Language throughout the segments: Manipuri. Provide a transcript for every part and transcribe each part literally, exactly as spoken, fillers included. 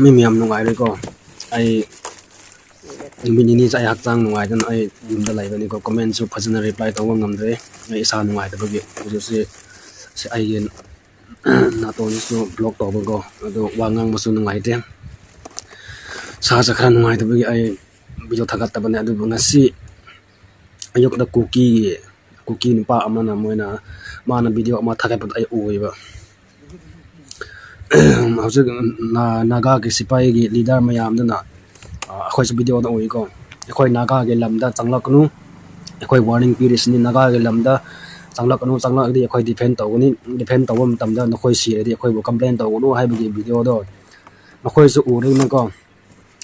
ꯃꯤ ꯃꯌꯥꯝ ꯅꯨꯡꯉꯥꯏꯔꯦꯀꯣ꯫ ꯑꯩ ꯅꯨꯃꯤꯠ ꯅꯤꯅꯤꯁꯦ ꯑꯩ ꯍꯛꯆꯥꯡ ꯅꯨꯡꯉꯥꯏꯗꯅ ꯑꯩ ꯌꯨꯝꯗ ꯂꯩꯕꯅꯤꯀꯣ꯫ ꯀꯣꯃꯦꯟꯁꯨ ꯐꯖꯅ ꯔꯤꯄ꯭ꯂꯥꯏ ꯇꯧꯕ ꯉꯝꯗ꯭ꯔꯦ, ꯑꯩ ꯏꯁꯥ ꯅꯨꯡꯉꯥꯏꯇꯕꯒꯤ꯫ ꯍꯧꯖꯤꯛꯁꯦ ꯁꯤ ꯑꯩꯒꯤ ꯅꯥꯇꯣꯟꯁꯨ ꯕ꯭ꯂꯣꯛ ꯇꯧꯕꯀꯣ, ꯑꯗꯨ ꯋꯥ ꯉꯥꯡꯕꯁꯨ ꯅꯨꯡꯉꯥꯏꯇꯦ꯫ ꯁꯥꯁꯦ ꯈꯔ ꯅꯨꯡꯉꯥꯏꯇꯕꯒꯤ ꯑꯩ ꯚꯤꯗꯤꯑꯣ ꯊꯥꯒꯠꯇꯕꯅꯦ꯫ ꯑꯗꯨꯕꯨ ꯉꯁꯤ ꯑꯌꯨꯛꯇ ꯀꯨꯀꯤꯒꯤ ꯀꯨꯀꯤ ꯅꯨꯄꯥ ꯑꯃꯅ ꯃꯣꯏꯅ ꯃꯥꯅ ꯚꯤꯗꯤꯑꯣ ꯑꯃ ꯊꯥꯒꯠꯄꯗ ꯑꯩ ꯎꯏꯕ꯫ ꯍꯧꯖꯤꯛ ꯅꯥꯒꯥꯒꯤ ꯁꯤꯐꯥꯏꯒꯤ ꯂꯤꯗꯔ ꯃꯌꯥꯝꯗꯨꯅ ꯑꯩꯈꯣꯏꯁꯨ ꯚꯤꯗꯤꯑꯣꯗ ꯎꯏꯀꯣ꯫ ꯑꯩꯈꯣꯏ ꯅꯥꯒꯥꯒꯤ ꯂꯝꯗ ꯆꯪꯂꯛꯀꯅꯨ, ꯑꯩꯈꯣꯏ ꯋꯥꯔꯅꯤꯡ ꯄꯤꯔꯤꯁꯤꯅꯤ꯫ ꯅꯥꯒꯥꯒꯤ ꯂꯝꯗ ꯆꯪꯂꯛꯀꯅꯨ, ꯆꯪꯂꯛꯑꯗꯤ ꯑꯩꯈꯣꯏ ꯗꯤꯐꯦꯟ ꯇꯧꯒꯅꯤ, ꯗꯤꯐꯦꯟ ꯇꯧꯕ ꯃꯇꯝꯗ ꯅꯈꯣꯏ ꯁꯤꯔꯗꯤ ꯑꯩꯈꯣꯏꯕꯨ ꯀꯝꯄ꯭ꯂꯦꯟ ꯇꯧꯒꯅꯨ ꯍꯥꯏꯕꯒꯤ ꯚꯤꯗꯤꯑꯣꯗꯣ ꯃꯈꯣꯏꯁꯨ ꯎꯔꯦꯅꯀꯣ꯫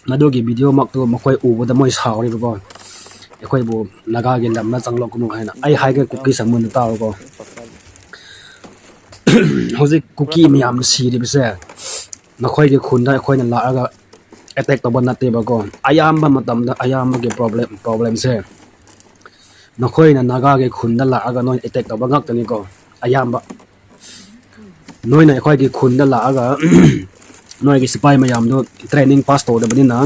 ꯃꯗꯨꯒꯤ ꯚꯤꯗꯤꯑꯣꯃꯛꯇꯨ ꯃꯈꯣꯏ ꯎꯕꯗ ꯃꯣꯏ ꯁꯥꯎꯔꯤꯕꯀꯣ, ꯑꯩꯈꯣꯏꯕꯨ ꯅꯥꯒꯥꯒꯤ ꯂꯝꯗ ꯆꯪꯂꯛꯀꯅꯨ ꯍꯥꯏꯅ꯫ ꯑꯩ ꯍꯥꯏꯒꯦ ꯀꯨꯀꯤꯁ ꯑꯃꯨꯟꯅ ꯇꯥꯎꯀꯣ꯫ ꯍꯧꯖꯤꯛ ꯀꯨꯀꯤ ꯃꯌꯥꯝꯅ ꯁꯤꯔꯤꯕꯁꯦ ꯅꯈꯣꯏꯒꯤ ꯈꯨꯟꯗ ꯑꯩꯈꯣꯏꯅ ꯂꯥꯛꯑꯒ ꯑꯦꯇꯦꯛ ꯇꯧꯕ ꯅꯠꯇꯦꯕꯀꯣ꯫ ꯑꯌꯥꯝꯕ ꯃꯇꯝꯗ ꯑꯌꯥꯝꯕꯒꯤ ꯄ꯭ꯔꯣꯕ꯭ꯂꯦꯝ ꯄ꯭ꯔꯣꯕ꯭ꯂꯦꯝꯁꯦ ꯅꯈꯣꯏꯅ ꯅꯥꯒꯥꯒꯤ ꯈꯨꯟꯗ ꯂꯥꯛꯑꯒ ꯅꯣꯏ ꯑꯦꯇꯦꯛ ꯇꯧꯕ ꯉꯥꯛꯇꯅꯤꯀꯣ꯫ ꯑꯌꯥꯝꯕ ꯅꯣꯏꯅ ꯑꯩꯈꯣꯏꯒꯤ ꯈꯨꯟꯗ ꯂꯥꯛꯑꯒ ꯅꯣꯏꯒꯤ ꯁꯤꯐꯥꯏ ꯃꯌꯥꯝꯗꯣ ꯇ꯭ꯔꯦꯅꯤꯡ ꯄꯥꯁ ꯇꯧꯗꯕꯅꯤꯅ,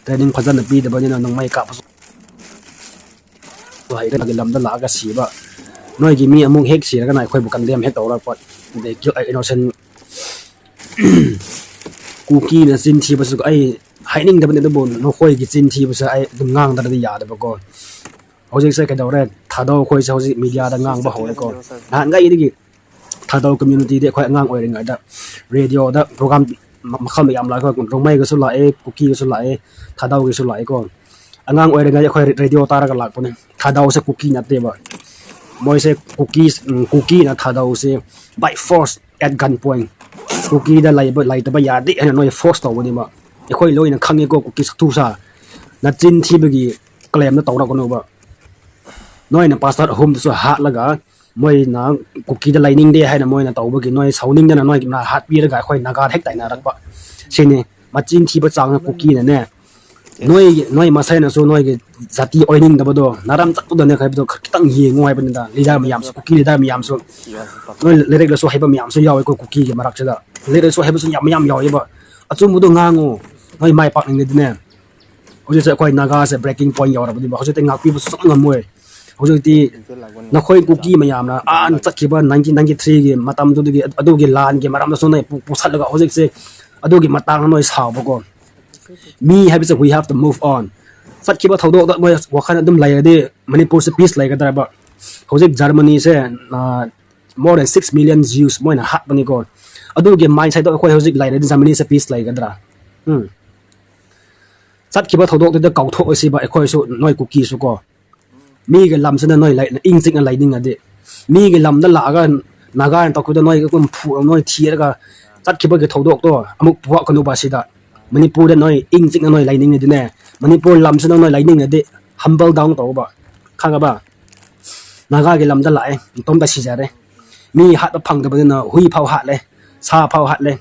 ꯇ꯭ꯔꯦꯅꯤꯡ ꯐꯖꯅ ꯄꯤꯗꯕꯅꯤꯅ ꯅꯣꯡꯃꯩ ꯀꯥꯞꯄꯁꯨ ꯍꯩꯇꯅꯒꯤ ꯂꯝꯗ ꯂꯥꯛꯑꯒ ꯁꯤꯕ꯫ ꯅꯣꯏꯒꯤ ꯃꯤ ꯑꯃꯨꯛ ꯍꯦꯛ ꯁꯤꯔꯒꯅ ꯑꯩꯈꯣꯏꯕꯨ ꯀꯟꯗꯦꯝ ꯍꯦꯛ ꯇꯧꯔꯛꯄ꯫ They kill innocent꯫ ꯀꯨꯀꯤꯅ ꯆꯤꯟ ꯊꯤꯕꯁꯨ ꯑꯩ ꯍꯥꯏꯅꯤꯡꯗꯕꯅꯤ, ꯑꯗꯨꯕꯨ ꯅꯈꯣꯏꯒꯤ ꯆꯤꯟ ꯊꯤꯕꯁꯦ ꯑꯩ ꯑꯗꯨꯝ ꯉꯥꯡꯗ꯭ꯔꯗꯤ ꯌꯥꯗꯕꯀꯣ꯫ ꯍꯧꯖꯤꯛꯁꯦ ꯀꯩꯗꯧꯔꯦ? ꯊꯥꯗꯧ ꯑꯩꯈꯣꯏꯁꯦ ꯍꯧꯖꯤꯛ ꯃꯤꯗꯤꯌꯥꯗ ꯉꯥꯡꯕ ꯍꯧꯔꯦꯀꯣ꯫ ꯅꯍꯥꯟꯈꯩꯗꯒꯤ ꯊꯥꯗꯧ ꯀꯝꯃ꯭ꯌꯨꯅꯤꯇꯤꯗꯤ ꯑꯩꯈꯣꯏ ꯑꯉꯥꯡ ꯑꯣꯏꯔꯤꯉꯩꯗ ꯔꯦꯗꯤꯑꯣꯗ ꯄ꯭ꯔꯣꯒ꯭ꯔꯥꯝ ꯃ-, ꯃꯈꯜ ꯃꯌꯥꯝ ꯂꯥꯛꯑꯦꯀꯣ꯫ ꯔꯣꯡꯃꯩꯒꯁꯨ ꯂꯥꯛꯑꯦ, ꯀꯨꯀꯤꯒꯁꯨ ꯂꯥꯛꯑꯦ, ꯊꯥꯗꯧꯒꯤꯁꯨ ꯂꯥꯛꯑꯦꯀꯣ꯫ ꯑꯉꯥꯡ ꯑꯣꯏꯔꯤꯉꯩꯗ ꯑꯩꯈꯣꯏ ꯔꯦꯗꯤꯑꯣ ꯇꯥꯔꯒ ꯂꯥꯛꯄꯅꯦ꯫ ꯊꯥꯗꯧꯁꯦ ꯀꯨꯀꯤ ꯅꯠꯇꯦꯕ꯫ ꯃꯣꯏꯁꯦ ꯀꯨꯀꯤ, ꯎꯝ, ꯀꯨꯀꯤꯅ ꯊꯥꯗꯧꯁꯦ by force, at gun point, ꯀꯨꯀꯤꯗ ꯂꯩꯕ, ꯂꯩꯇꯕ ꯌꯥꯗꯦ ꯍꯥꯏꯅ ꯅꯣꯏ ꯐꯣꯔꯁ ꯇꯧꯕꯅꯦꯕ꯫ ꯑꯩꯈꯣꯏ ꯂꯣꯏꯅ ꯈꯪꯉꯦꯀꯣ, ꯀꯨꯀꯤ ꯁꯛꯇꯨꯁꯥ꯫ ꯅꯆꯤꯟ ꯊꯤꯕꯒꯤ ꯀ꯭ꯂꯦꯝꯗ ꯇꯧꯔꯛꯀꯅꯨꯕ꯫ ꯅꯣꯏꯅ ꯄꯥꯁꯇꯔ ꯑꯍꯨꯝꯗꯨꯁꯨ ꯍꯥꯠꯂꯒ ꯃꯣꯏꯅ ꯀꯨꯀꯤꯗ ꯂꯩꯅꯤꯡꯗꯦ ꯍꯥꯏꯅ ꯃꯣꯏꯅ ꯇꯧꯕꯒꯤ ꯅꯣꯏ ꯁꯥꯎꯅꯤꯡꯗꯅ ꯅꯣꯏꯅ ꯍꯥꯠꯄꯤꯔꯒ ꯑꯩꯈꯣꯏ ꯅꯥꯒꯥꯗ ꯍꯦꯛ ꯇꯥꯏꯅꯔꯛꯄ꯫ ꯁꯤꯅꯤ ꯃꯆꯤꯟ ꯊꯤꯕ ꯆꯥꯡꯅ ꯀꯨꯀꯤꯅꯅꯦ꯫ ꯅꯣꯏ, ꯅꯣꯏ ꯃꯁꯦꯟꯅꯁꯨ ꯅꯣꯏꯒꯤ ꯖꯥꯇꯤ ꯑꯣꯏꯅꯤꯡꯗꯕꯗꯣ ꯅꯔꯝ ꯆꯠꯄꯗꯅꯦ ꯍꯥꯏꯕꯗꯣ ꯈꯤꯇꯪ ꯌꯦꯡꯉꯨ ꯍꯥꯏꯕꯅꯤꯗ꯫ ꯂꯤꯗꯔ ꯃꯌꯥꯝꯁꯨ, ꯀꯨꯀꯤ ꯂꯤꯗꯔ ꯃꯌꯥꯝꯁꯨ ꯅꯣꯏ ꯂꯥꯏꯔꯤꯛ ꯂꯥꯏꯁꯨ ꯍꯩꯕ ꯃꯌꯥꯝꯁꯨ ꯌꯥꯎꯋꯦꯀꯣ ꯀꯨꯀꯤꯒꯤ ꯃꯔꯛꯁꯤꯗ꯫ ꯂꯥꯏꯔꯤꯛ ꯂꯥꯏꯁꯨ ꯍꯩꯕꯁꯨ ꯌꯥꯝ, ꯃꯌꯥꯝ ꯌꯥꯎꯋꯦꯕ꯫ ꯑꯆꯨꯝꯕꯗꯣ ꯉꯥꯡꯉꯨ, ꯅꯣꯏ ꯃꯥꯏ ꯄꯥꯛꯅꯤꯡꯉꯗꯤꯅꯦ꯫ ꯍꯧꯖꯤꯛꯁꯦ ꯑꯩꯈꯣꯏ ꯅꯥꯒꯥꯁꯦ breaking point ꯌꯧꯔꯕꯅꯦꯕ꯫ ꯍꯧꯖꯤꯛꯇꯤ ꯉꯥꯛꯄꯤꯕꯁꯨ ꯁꯨꯡꯉꯝ ꯉꯝꯃꯣꯏ꯫ ꯍꯧꯖꯤꯛꯇꯤ ꯅꯈꯣꯏ ꯀꯨꯀꯤ ꯃꯌꯥꯝꯅ ꯑꯥ ꯆꯠꯈꯤꯕ nineteen ninety-three ꯒꯤ ꯃꯇꯝꯗꯨꯗꯒꯤ, ꯑꯗꯨꯒꯤ ꯂꯥꯟꯒꯤ ꯃꯔꯝꯗꯁꯨ ꯅꯣꯏ ꯄꯨ-, ꯄꯨꯁꯜꯂꯒ ꯍꯧꯖꯤꯛꯁꯦ ꯑꯗꯨꯒꯤ ꯃꯇꯥꯡꯗ ꯅꯣꯏ ꯁꯥꯎꯕꯀꯣ꯫ ꯃꯤ ꯍꯥꯏꯕꯁꯦ we have to move on꯫ ꯆꯠꯈꯤꯕ ꯊꯧꯗꯣꯛꯇ ꯃꯣꯏ ꯋꯥꯈꯜ ꯑꯗꯨꯝ ꯂꯩꯔꯗꯤ ꯃꯅꯤꯄꯨꯔꯁꯦ peace ꯂꯩꯒꯗ꯭ꯔꯕ? ꯍꯧꯖꯤꯛ ꯖꯔꯃꯅꯤꯁꯦ, ꯑ, more than six million Jews ꯃꯣꯏꯅ ꯍꯥꯠꯄꯅꯤꯀꯣ꯫ ꯑꯗꯨꯒꯤ mindset ꯇꯣ ꯑꯩꯈꯣꯏ ꯍꯧꯖꯤꯛ ꯂꯩꯔꯗꯤ ꯖꯔꯃꯅꯤꯁꯦ peace ꯂꯩꯒꯗ꯭ꯔꯥ? ꯎꯝ꯫ ꯆꯠꯈꯤꯕ ꯊꯧꯗꯣꯛꯇꯨꯗ ꯀꯥꯎꯊꯣꯛꯑꯁꯤꯕ ꯑꯩꯈꯣꯏꯁꯨ, ꯅꯣꯏ ꯀꯨꯀꯤꯁꯨ ꯀꯣ꯫ ꯃꯤꯒꯤ ꯂꯝꯁꯤꯗ ꯅꯣꯏ ꯂꯩ-, ꯏꯪ ꯆꯤꯛꯅ ꯂꯩꯅꯤꯡꯉꯗꯤ, ꯃꯤꯒꯤ ꯂꯝꯗ ꯂꯥꯛꯑꯒ ꯅꯥꯒꯥꯅ ꯇꯧꯈꯤꯕꯗ ꯅꯣꯏ ꯑꯗꯨꯝ ꯐꯨ-, ꯅꯣꯏ ꯊꯤꯔꯒ ꯆꯠꯈꯤꯕꯒꯤ ꯊꯧꯗꯣꯛꯇꯣ ꯑꯃꯨꯛ ꯄꯨꯔꯛꯀꯅꯨꯕ ꯁꯤꯗ꯫ ꯃꯅꯤꯄꯨꯔꯗ ꯅꯣꯏ ꯏꯪ ꯆꯤꯛꯅ ꯅꯣꯏ ꯂꯩꯅꯤꯡꯉꯗꯤꯅꯦ, ꯃꯅꯤꯄꯨꯔ ꯂꯝꯁꯤꯗ ꯅꯣꯏ ꯂꯩꯅꯤꯡꯉꯗꯤ, humble down ꯇꯧꯕ, ꯈꯪꯉꯕ? ꯅꯥꯒꯥꯒꯤ ꯂꯝꯗ ꯂꯥꯛꯑꯦ, ꯏꯇꯣꯝꯇ ꯁꯤꯖꯔꯦ꯫ ꯃꯤ ꯍꯥꯠꯄ ꯐꯪꯗꯕꯅꯤꯅ ꯍꯨꯏ ꯐꯥꯎ ꯍꯥꯠꯂꯦ, ꯁꯥ ꯐꯥꯎ ꯍꯥꯠꯂꯦ꯫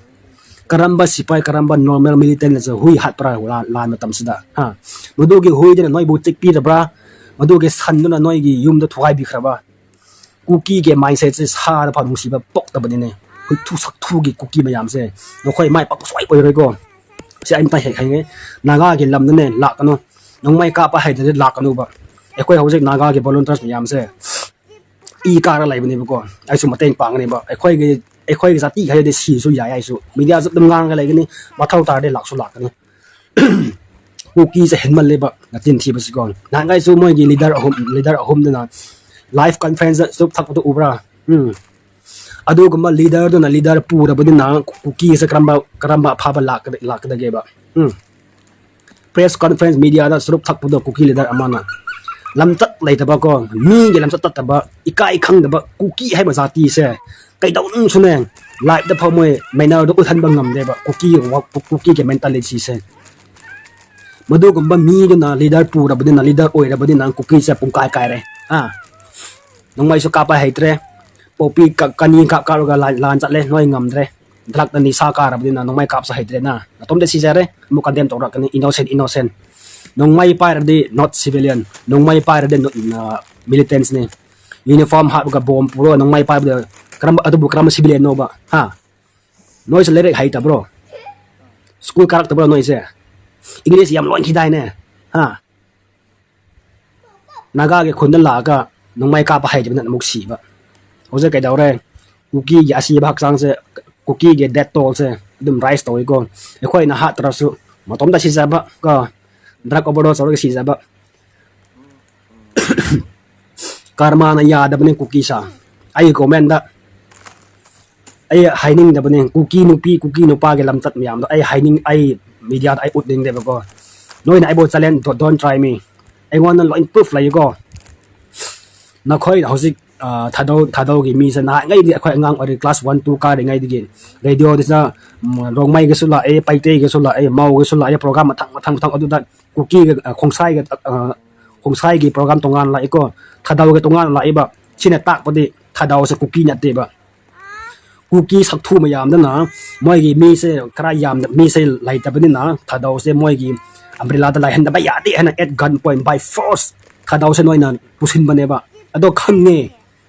ꯀꯔꯝꯕ ꯁꯤꯄꯥꯏ, ꯀꯔꯝꯕ normal militantꯅꯁꯨ ꯍꯨꯏ ꯍꯥꯠꯄ꯭ꯔꯥ ꯂꯥꯟ, ꯂꯥꯟ ꯃꯇꯝꯁꯤꯗ? ꯍꯥ? ꯃꯗꯨꯒꯤ ꯍꯨꯏꯗꯨꯅ ꯅꯣꯏꯕꯨ ꯆꯤꯛꯄꯤꯔꯕ꯭ꯔꯥ? ꯃꯗꯨꯒꯤ ꯁꯟꯗꯨꯅ ꯅꯣꯏꯒꯤ ꯌꯨꯝꯗ ꯊꯨꯒꯥꯏꯕꯤꯈ꯭ꯔꯕ? ꯀꯨꯀꯤꯒꯤ mindsetꯁꯦ ꯁꯥꯗ ꯐꯥꯎ ꯅꯨꯡꯁꯤꯕ ꯄꯣꯛꯇꯕꯅꯤꯅꯦ꯫ ꯍꯨꯏꯊꯨ ꯁꯛꯊꯨꯒꯤ ꯀꯨꯀꯤ ꯃꯌꯥꯝꯁꯦ ꯅꯈꯣꯏ ꯃꯥꯏ ꯄꯥꯛꯄ ꯁꯨꯡꯑꯣꯏ ꯑꯣꯏꯔꯣꯏꯀꯣ꯫ ꯁꯤ ꯑꯩ ꯑꯝꯇ ꯍꯦꯛ ꯍꯥꯏꯒꯦ꯫ ꯅꯥꯒꯥꯒꯤ ꯂꯝꯗꯅꯦ ꯂꯥꯛꯀꯅꯨ꯫ ꯅꯣꯡꯃꯩ ꯀꯥꯞꯄ ꯍꯩꯇ꯭ꯔꯗꯤ ꯂꯥꯛꯀꯅꯨꯕ꯫ ꯑꯩꯈꯣꯏ ꯍꯧꯖꯤꯛ ꯅꯥꯒꯥꯒꯤ volunteers ꯃꯌꯥꯝꯁꯦ ꯏ ꯀꯥꯔ ꯂꯩꯕꯅꯦꯕꯀꯣ꯫ ꯑꯩꯁꯨ ꯃꯇꯦꯡ ꯄꯥꯡꯒꯅꯦꯕ꯫ ꯑꯩꯈꯣꯏꯒꯤ, ꯑꯩꯈꯣꯏꯒꯤ ꯖꯥꯇꯤ ꯍꯥꯏꯔꯗꯤ ꯁꯤꯁꯨ ꯌꯥꯏ꯫ ꯑꯩꯁꯨ mediaꯁꯨ ꯑꯗꯨꯝ ꯉꯥꯡꯉꯒ ꯂꯩꯒꯅꯤ꯫ ꯃꯊꯧ ꯇꯥꯔꯗꯤ ꯂꯥꯛꯁꯨ ꯂꯥꯛꯀꯅꯤ꯫ ꯀꯨꯀꯤꯁꯦ ꯍꯦꯟꯃꯜꯂꯦꯕ ꯅꯆꯤꯟ ꯊꯤꯕꯁꯤꯀꯣ꯫ ꯅꯍꯥꯟꯒꯩꯁꯨ ꯃꯣꯏꯒꯤ leader ꯑꯍꯨꯝ, leader ꯑꯍꯨꯝꯗꯨꯅ live conferenceꯇ ꯆꯨꯔꯨꯞ ꯊꯛꯄꯗꯣ ꯎꯕ꯭ꯔꯥ? ꯎꯝ꯫ ꯑꯗꯨꯒꯨꯝꯕ leaderꯗꯨꯅ leader ꯄꯨꯔꯕꯅꯤꯅ ꯀꯨꯀꯤꯁꯦ ꯀꯔꯝꯕ, ꯀꯔꯝꯕ ꯑꯐꯕ ꯂꯥꯛꯀꯗ-, ꯂꯥꯛꯀꯗꯒꯦꯕ? ꯎꯝ꯫ Press conference mediaꯗ ꯆꯨꯔꯨꯞ ꯊꯛꯄꯗꯣ ꯀꯨꯀꯤ leader ꯑꯃꯅ꯫ ꯂꯝꯆꯠ ꯂꯩꯇꯕꯀꯣ, ꯃꯤꯒꯤ ꯂꯝꯆꯠ ꯆꯠꯇꯕ, ꯏꯀꯥꯏ ꯈꯪꯗꯕ ꯀꯨꯀꯤ ꯍꯥꯏꯕ ꯖꯥꯇꯤꯁꯦ ꯀꯩꯗꯧꯅꯨꯡꯁꯨꯅꯦ, liveꯇ ꯐꯥꯎ ꯃꯣꯏ mannerꯗꯣ ꯎꯠꯍꯟꯕ ꯉꯝꯗꯦꯕ꯫ ꯀꯨꯀꯤ ꯋꯥ-, ꯀꯨꯀꯤꯒꯤ mentalityꯁꯦ꯫ ꯃꯗꯨꯒꯨꯝꯕ ꯃꯤꯗꯨꯅ leader ꯄꯨꯔꯕꯅꯤꯅ, leader ꯑꯣꯏꯔꯕꯅꯤꯅ ꯀꯨꯀꯤꯁꯦ ꯄꯨꯡꯀꯥꯏ ꯀꯥꯏꯔꯦ꯫ ꯍꯥ? ꯅꯣꯡꯃꯩꯁꯨ ꯀꯥꯞꯄ ꯍꯩꯇ꯭ꯔꯦ꯫ ꯄꯣꯄꯤ ꯀ-, ꯀꯅꯤ ꯀꯥꯞ ꯀꯥꯞꯂꯒ ꯂꯥꯟ, ꯂꯥꯟ ꯆꯠꯂꯦ, ꯅꯣꯏ ꯉꯝꯗ꯭ꯔꯦ꯫ Drugꯅ ꯅꯤꯁꯥ ꯀꯥꯔꯕꯅꯤꯅ ꯅꯣꯡꯃꯩ ꯀꯥꯞꯁꯨ ꯍꯩꯇ꯭ꯔꯦꯅ꯫ ꯅꯇꯣꯝꯇ ꯁꯤꯖꯔꯦ꯫ ꯑꯃꯨꯛ condemn ꯇꯧꯔꯛꯀꯅꯤ, innocent, innocent꯫ ꯅꯣꯡꯃꯩ ꯄꯥꯏꯔꯗꯤ not civilian꯫ ꯅꯣꯡꯃꯩ ꯄꯥꯏꯔꯗꯤ ꯅ-, ꯅ-, militantꯅꯤ꯫ Uniform ꯍꯥꯞꯄꯒ bomb ꯄꯨꯔꯒ ꯅꯣꯡꯃꯩ ꯄꯥꯏꯕꯗ ꯀꯔꯝꯕ, ꯑꯗꯨꯕꯨ ꯀꯔꯝꯕ civilianꯅꯣꯕ? ꯍꯥ? ꯅꯣꯏꯁꯨ ꯂꯥꯏꯔꯤꯛ ꯍꯩꯇꯕ꯭ꯔꯣ? ꯁ꯭ꯀꯨꯜ ꯀꯥꯔꯛꯇꯕ꯭ꯔꯣ ꯅꯣꯏꯁꯦ? ꯏꯪꯂꯤꯁ ꯌꯥꯝ ꯂꯣꯟꯈꯤꯗꯥꯏꯅꯦ? ꯍꯥ? ꯅꯥꯒꯥꯒꯤ ꯈꯨꯟꯗ ꯂꯥꯛꯑꯒ ꯅꯣꯡꯃꯩ ꯀꯥꯞꯄ ꯍꯩꯇꯕꯅ ꯑꯃꯨꯛ ꯁꯤꯕ꯫ ꯍꯧꯖꯤꯛ ꯀꯩꯗꯧꯔꯦ? ꯀꯨꯀꯤꯒꯤ ꯑꯁꯤꯕ ꯍꯛꯆꯥꯡꯁꯦ, ꯀꯨꯀꯤꯒꯤ ꯗꯦꯠ ꯇꯣꯜꯁꯦ ꯑꯗꯨꯝ ꯔꯥꯏꯁ ꯇꯧꯏꯀꯣ꯫ ꯑꯩꯈꯣꯏꯅ ꯍꯥꯠꯇ꯭ꯔꯁꯨ ꯃꯇꯣꯝꯇ ꯁꯤꯖꯕ ꯀꯣ, ꯗ꯭ꯔꯒ ꯑꯣꯚꯔꯗꯣꯁ ꯇꯧꯔꯒ ꯁꯤꯖꯕ꯫ ꯀꯔꯃꯅ ꯌꯥꯗꯕꯅꯤ ꯀꯨꯀꯤꯁꯥ꯫ ꯑꯩ ꯀꯣꯃꯦꯟꯗ ꯑꯩ ꯍꯥꯏꯅꯤꯡꯗꯕꯅꯤ, ꯀꯨꯀꯤ ꯅꯨꯄꯤ ꯀꯨꯀꯤ ꯅꯨꯄꯥꯒꯤ ꯂꯝꯆꯠ ꯃꯌꯥꯝꯗꯣ ꯑꯩ ꯍꯥꯏꯅꯤꯡ ꯑꯩ ꯃꯤꯗꯤꯌꯥꯗ ꯑꯩ ꯎꯠꯅꯤꯡꯗꯦꯕꯀꯣ꯫ ꯅꯣꯏꯅ ꯑꯩꯕꯨ ꯆꯦꯂꯦꯟꯖ, don't try me꯫ ꯑꯩꯉꯣꯟꯗ ꯂꯣꯏ ꯄ꯭ꯔꯨꯐ ꯂꯩꯌꯦꯀꯣ꯫ ꯅꯈꯣꯏ ꯍꯧꯖꯤꯛ ꯊꯥꯗꯧ ꯊꯥꯗꯧꯒꯤ ꯃꯤꯁꯦ ꯅꯍꯥꯟꯉꯩꯗꯤ ꯑꯩꯈꯣꯏ ꯑꯉꯥꯡ ꯑꯣꯏꯔꯤ, ꯀ꯭ꯂꯥꯁ ꯋꯥꯟ ꯇꯨ ꯀꯥꯔꯤꯉꯩꯗꯒꯤ ꯔꯦꯗꯤꯑꯣꯗꯁꯨ ꯔꯣꯡꯃꯩꯒꯁꯨ ꯂꯥꯛꯑꯦ, ꯄꯩꯇꯩꯒꯁꯨ ꯂꯥꯛꯑꯦ, ꯃꯥꯎꯒꯁꯨ ꯂꯥꯛꯑꯦ, ꯄ꯭ꯔꯣꯒ꯭ꯔꯥꯝ ꯃꯊꯪ ꯃꯊꯪ ꯃꯊꯪ꯫ ꯑꯗꯨꯗ ꯀꯨꯀꯤꯒ ꯈꯣꯡꯁꯥꯏꯒ ꯈꯣꯡꯁꯥꯏꯒꯤ ꯄ꯭ꯔꯣꯒ꯭ꯔꯥꯝ ꯇꯣꯉꯥꯟꯅ ꯂꯥꯛꯏꯀꯣ, ꯊꯥꯗꯧꯒꯤ ꯇꯣꯉꯥꯟꯅ ꯂꯥꯛꯏꯕ꯫ ꯁꯤꯅ ꯇꯥꯛꯄꯗꯤ ꯊꯥꯗꯧꯁꯦ ꯀꯨꯀꯤ ꯅꯠꯇꯦꯕ꯫ ꯀꯨꯀꯤ ꯁꯛꯊꯨ ꯃꯌꯥꯝꯗꯨꯅ ꯃꯣꯏꯒꯤ ꯃꯤꯁꯦ ꯈꯔ ꯌꯥꯝꯅ ꯃꯤꯁꯦ ꯂꯩꯇꯕꯅꯤꯅ ꯊꯥꯗꯧꯁꯦ ꯃꯣꯏꯒꯤ ꯑꯝꯕ꯭ꯔꯦꯂꯥꯗ ꯂꯥꯏꯍꯟꯗꯕ ꯌꯥꯗꯦ ꯍꯥꯏꯅ at gun point by force ꯊꯥꯗꯧꯁꯦ ꯅꯣꯏꯅ ꯄꯨꯁꯤꯟꯕꯅꯦꯕ꯫ ꯑꯗꯣ ꯈꯪꯉꯦ꯫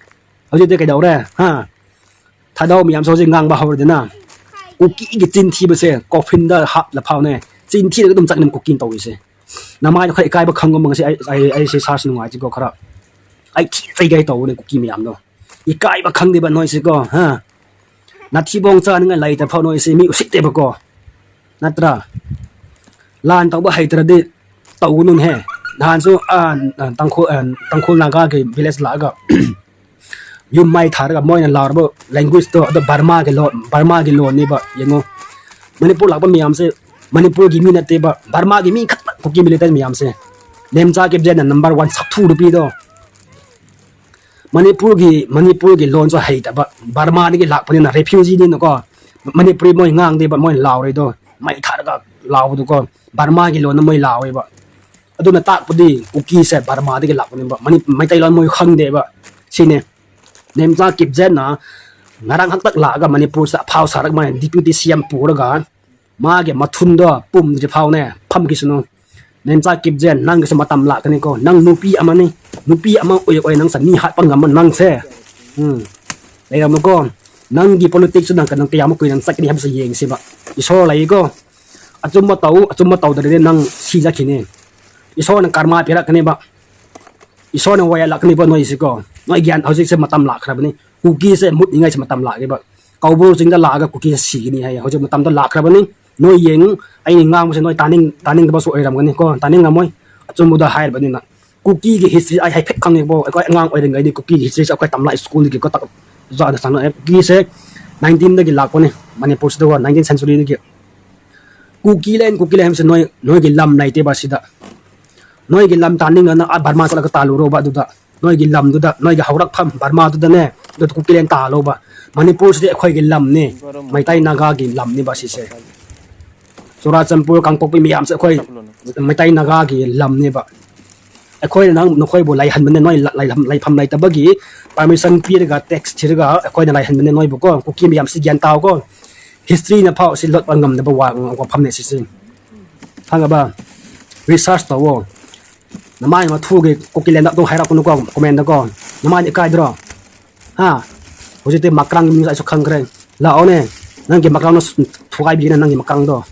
ꯍꯧꯖꯤꯛꯇꯤ ꯀꯩꯗꯧꯔꯦ? ꯍꯥ? ꯊꯥꯗꯧ ꯃꯌꯥꯝꯁꯨ ꯍꯧꯖꯤꯛ ꯉꯥꯡꯕ ꯍꯧꯔꯗꯅ꯫ ꯀꯨꯀꯤꯒꯤ ꯆꯤꯟ ꯊꯤꯕꯁꯦ ꯀꯣꯐꯤꯟꯗ ꯍꯥꯞꯂ ꯐꯥꯎꯅꯦ꯫ ꯆꯤꯟ ꯊꯤꯔꯒ ꯑꯗꯨꯝ ꯆꯠꯀꯅꯤ ꯀꯨꯀꯤꯅ ꯇꯧꯔꯤꯁꯦ꯫ ꯅꯃꯥꯏꯗꯣ ꯈꯔ ꯏꯀꯥꯏꯕ ꯈꯪꯉꯣ ꯃꯉꯁꯤ꯫ ꯑꯩ, ꯑꯩ, ꯑꯩꯁꯦ ꯁꯥꯁꯨ ꯅꯨꯡꯉꯥꯏꯇꯦꯀꯣ ꯈꯔ꯫ ꯑꯩ ꯊꯤ ꯆꯩꯒꯦ ꯇꯧꯕꯅꯦ ꯀꯨꯀꯤ ꯃꯌꯥꯝꯗꯣ꯫ ꯏꯀꯥꯏꯕ ꯈꯪꯗꯦꯕ ꯅꯣꯏꯁꯦꯀꯣ, ꯍꯥ? ꯅꯥꯊꯤꯕꯣꯡ ꯆꯥꯅꯤꯡꯉꯥꯏ ꯂꯩꯇ ꯐꯥꯎ ꯅꯣꯏꯁꯦ ꯃꯤ ꯎꯁꯤꯠꯇꯦꯕꯀꯣ꯫ ꯅꯠꯇ꯭ꯔꯥ? ꯂꯥꯟ ꯇꯧꯕ ꯍꯩꯇ꯭ꯔꯗꯤ ꯇꯧꯒꯅꯨꯅꯦꯍꯦ꯫ ꯅꯍꯥꯟꯁꯨ, ꯑꯥ, ꯇꯥꯡꯈꯨꯜ, ꯑꯥ, ꯇꯥꯡꯈꯨꯜ ꯅꯥꯒꯥꯒꯤ ꯚꯤꯂꯦꯖ ꯂꯥꯛꯑꯒ ꯌꯨꯝ ꯃꯩ ꯊꯥꯔꯒ ꯃꯣꯏꯅ ꯂꯥꯎꯔꯕ ꯂꯦꯡꯒ꯭ꯋꯦꯖꯇꯣ, ꯑꯗꯣ ꯕꯔꯃꯥꯒꯤ ꯂꯣꯟ, ꯕꯔꯃꯥꯒꯤ ꯂꯣꯟꯅꯦꯕ꯫ ꯌꯦꯡꯉꯣ, ꯃꯅꯤꯄꯨꯔ ꯂꯥꯛꯄ ꯃꯌꯥꯝꯁꯦ ꯃꯅꯤꯄꯨꯔꯒꯤ ꯃꯤ ꯅꯠꯇꯦꯕ, ꯕꯔꯃꯥꯒꯤ ꯃꯤ ꯈꯛꯇ ꯀꯨꯀꯤ ꯃꯤꯂꯤꯇꯦꯟ ꯃꯌꯥꯝꯁꯦ꯫ ꯅꯦꯝꯆꯥ ꯀꯤꯞꯖꯦꯟꯅ ꯅꯝꯕꯔ ꯋꯥꯟ ꯁꯛꯊꯨ ꯅꯨꯄꯤꯗꯣ꯫ ꯃꯅꯤꯄꯨꯔꯒꯤ, ꯃꯅꯤꯄꯨꯔꯒꯤ ꯂꯣꯟꯁꯨ ꯍꯩꯇꯕ, ꯕꯔꯃꯥꯗꯒꯤ ꯂꯥꯛꯄꯅꯤꯅ, ꯔꯦꯐ꯭ꯌꯨꯖꯤꯅꯤꯅꯀꯣ, ꯃꯅꯤꯄꯨꯔꯤ ꯃꯣꯏ ꯉꯥꯡꯗꯦꯕ, ꯃꯣꯏ ꯂꯥꯎꯔꯤꯗꯣ, ꯃꯩ ꯊꯥꯔꯒ ꯂꯥꯎꯕꯗꯣꯀꯣ, ꯕꯔꯃꯥꯒꯤ ꯂꯣꯟꯗ ꯃꯣꯏ ꯂꯥꯎꯋꯦꯕ꯫ ꯑꯗꯨꯅ ꯇꯥꯛꯄꯗꯤ ꯀꯨꯀꯤꯁꯦ ꯕꯔꯃꯥꯗꯒꯤ ꯂꯥꯛꯄꯅꯦꯕ, ꯃꯅꯤ-, ꯃꯩꯇꯩꯂꯣꯟ ꯃꯣꯏ ꯈꯪꯗꯦꯕ꯫ ꯁꯤꯅꯦ꯫ ꯅꯦꯝꯆꯥ ꯀꯤꯞꯖꯦꯟꯅ ꯉꯔꯥꯡ ꯍꯛꯇꯛ ꯂꯥꯛꯑꯒ ꯃꯅꯤꯄꯨꯔꯁꯤꯗ ꯑꯐꯥꯎ ꯁꯥꯔꯛ ꯃꯥꯏ ꯗꯤꯄ꯭ꯌꯨꯇꯤ ꯁꯤ ꯑꯦꯝ ꯄꯨꯔꯒ ꯃꯥꯒꯤ ꯃꯊꯨꯟꯗꯣ ꯄꯨꯝꯗ꯭ꯔꯤ ꯐꯥꯎꯅꯦ ꯐꯝꯈꯤꯁꯅꯨ꯫ ꯅꯦꯝꯆꯥ ꯀꯤꯞꯖꯦꯟ, ꯅꯪꯒꯤꯁꯨ ꯃꯇꯝ ꯂꯥꯛꯀꯅꯤꯀꯣ꯫ ꯅꯪ ꯅꯨꯄꯤ ꯑꯃꯅꯤ, ꯅꯨꯄꯤ ꯑꯃ ꯑꯣꯏ ꯑꯣꯏ ꯅꯪꯁꯦ ꯃꯤ ꯍꯥꯠꯄ ꯉꯝꯕ ꯅꯪꯁꯦ꯫ ꯎꯝ꯫ ꯂꯩꯔꯝꯃꯨꯀꯣ꯫ ꯅꯪꯒꯤ ꯄꯣꯂꯤꯇꯤꯛꯁꯁꯨ ꯅꯪ ꯀꯩꯅꯣ ꯀꯌꯥꯃꯨꯛ ꯀꯨꯏꯅ ꯆꯠꯀꯅꯤ ꯍꯥꯏꯕꯁꯨ ꯌꯦꯡꯁꯤꯕ꯫ ꯏꯁꯣꯔ ꯂꯩꯀꯣ꯫ ꯑꯆꯨꯝꯕ ꯇꯧ, ꯑꯆꯨꯝꯕ ꯇꯧꯗ꯭ꯔꯗꯤ ꯅꯪ ꯁꯤꯖꯈꯤꯅꯤ꯫ ꯏꯁꯣꯔꯅ ꯀꯔꯃ ꯄꯤꯔꯛꯀꯅꯦꯕ꯫ ꯏꯁꯣꯔꯅ ꯋꯥꯌꯦꯜꯂꯛꯀꯅꯤꯕ ꯅꯣꯏꯁꯤꯀꯣ꯫ ꯅꯣꯏ ꯒ꯭ꯌꯥꯟ ꯍꯧꯖꯤꯛꯁꯦ ꯃꯇꯝ ꯂꯥꯛꯈ꯭ꯔꯕꯅꯤ꯫ ꯀꯨꯀꯤꯁꯦ ꯃꯨꯠꯅꯤꯡꯉꯥꯏꯁꯦ ꯃꯇꯝ ꯂꯥꯛꯑꯦꯕ꯫ ꯀꯧꯕ꯭ꯔꯨ ꯆꯤꯡꯗ ꯂꯥꯛꯑꯒ ꯀꯨꯀꯤꯁꯦ ꯁꯤꯒꯅꯤ ꯍꯥꯏꯌꯦ꯫ ꯍꯧꯖꯤꯛ ꯃꯇꯝꯗꯣ ꯂꯥꯛꯈ꯭ꯔꯕꯅꯤ꯫ ꯅꯣꯏ ꯌꯦꯡꯉꯨ, ꯑꯩꯅ ꯉꯥꯡꯕꯁꯦ ꯅꯣꯏ ꯇꯥꯅꯤꯡ-, ꯇꯥꯅꯤꯡꯗꯕꯁꯨ ꯑꯣꯏꯔꯝꯒꯅꯤ ꯀꯣ, ꯇꯥꯅꯤꯡꯉꯝꯃꯣꯏ꯫ ꯑꯆꯨꯝꯕꯗꯣ ꯍꯥꯏꯔꯕꯅꯤꯅ꯫ ꯀꯨꯀꯤꯒꯤ history ꯑꯩ ꯍꯥꯏꯐꯦꯠ ꯈꯪꯉꯦꯕꯣ꯫ ꯑꯩꯈꯣꯏ ꯑꯉꯥꯡ ꯑꯣꯏꯔꯤꯉꯩꯗꯤ ꯀꯨꯀꯤꯒꯤ historyꯁꯦ ꯑꯩꯈꯣꯏ ꯇꯝꯂꯛꯑꯦ schoolꯗꯒꯤ ꯀꯣ, ꯇ-, ꯑꯣꯖꯥꯅ ꯆꯪꯉꯛꯑꯦ꯫ ꯀꯨꯀꯤꯁꯦ nineteenꯗꯒꯤ ꯂꯥꯛꯄꯅꯦ ꯃꯅꯤꯄꯨꯔꯁꯤꯗꯀꯣ, nineteenth centuryꯗꯒꯤ꯫ ꯀꯨꯀꯤꯂꯦꯟ, ꯀꯨꯀꯤꯂꯦꯟ ꯍꯥꯏꯕꯁꯦ ꯅꯣꯏ, ꯅꯣꯏꯒꯤ ꯂꯝ ꯂꯩꯇꯦꯕ ꯁꯤꯗ꯫ ꯅꯣꯏꯒꯤ ꯂꯝ ꯇꯥꯅꯤꯡꯉꯅ ꯑꯥ ꯕꯔꯃꯥ ꯆꯠꯂꯒ ꯇꯥꯜꯂꯨꯔꯣꯕ ꯑꯗꯨꯗ꯫ ꯅꯣꯏꯒꯤ ꯂꯝꯗꯨꯗ, ꯅꯣꯏꯒꯤ ꯍꯧꯔꯛꯐꯝ ꯕꯔꯃꯥꯗꯨꯗꯅꯦ, ꯑꯗꯨ ꯀꯨꯀꯤꯂꯦꯟ ꯇꯥꯜꯂꯣꯕ꯫ ꯃꯅꯤꯄꯨꯔꯁꯤꯗꯤ ꯑꯩꯈꯣꯏꯒꯤ ꯂꯝꯅꯤ, ꯃꯩꯇꯩ ꯅꯥꯒꯥꯒꯤ ꯂꯝꯅꯤꯕ ꯁꯤꯁꯦ꯫ ꯆꯨꯔꯥꯆꯥꯟꯄꯨꯔ, ꯀꯥꯡꯄꯣꯛꯄꯤ ꯃꯌꯥꯝꯁꯦ ꯑꯩꯈꯣꯏ ꯃꯩꯇꯩ ꯅꯥꯒꯥꯒꯤ ꯂꯝꯅꯦꯕ꯫ ꯑꯩꯈꯣꯏꯅ ꯅꯪ, ꯅꯈꯣꯏꯕꯨ ꯂꯩꯍꯟꯕꯅꯦ, ꯅꯣꯏ ꯂ-, ꯂꯩꯐꯝ, ꯂꯩꯐꯝ ꯂꯩꯇꯕꯒꯤ permission ꯄꯤꯔꯒ, tax ꯊꯤꯔꯒ ꯑꯩꯈꯣꯏꯅ ꯂꯩꯍꯟꯕꯅꯦ ꯅꯣꯏꯕꯨꯀꯣ꯫ ꯀꯨꯀꯤ ꯃꯌꯥꯝꯁꯤ ꯒ꯭ꯌꯥꯟ ꯇꯥꯎꯀꯣ꯫ Historyꯅ ꯐꯥꯎ ꯁꯤ ꯂꯣꯠꯄ ꯉꯝꯗꯕ ꯋꯥ-, ꯋꯥꯐꯝꯅꯦ ꯁꯤꯁꯦ꯫ ꯈꯪꯉꯕ? Research ꯇꯧꯋꯣ꯫ ꯅꯃꯥꯏ ꯃꯊꯨꯒꯤ ꯀꯨꯀꯤꯂꯦꯟꯗ ꯑꯗꯨꯝ ꯍꯥꯏꯔꯛꯀꯅꯨꯀꯣ, commentꯗꯀꯣ꯫ ꯅꯃꯥꯏꯗꯤ ꯏꯀꯥꯏꯗ꯭ꯔꯣ? ꯍꯥ? ꯍꯧꯖꯤꯛꯇꯤ ꯃꯀ꯭ꯔꯥꯡꯒꯤ ꯃꯤꯡ ꯑꯩꯁꯨ ꯈꯪꯈ꯭ꯔꯦ꯫ ꯂꯥꯛꯑꯣꯅꯦ꯫ ꯅꯪꯒꯤ ꯃꯀ꯭ꯔꯥꯡꯗꯣ ꯊꯨꯒꯥꯏꯕꯤꯒꯦꯅꯦ, ꯅꯪꯒꯤ ꯃꯀ꯭ꯔꯥꯡꯗꯣ꯫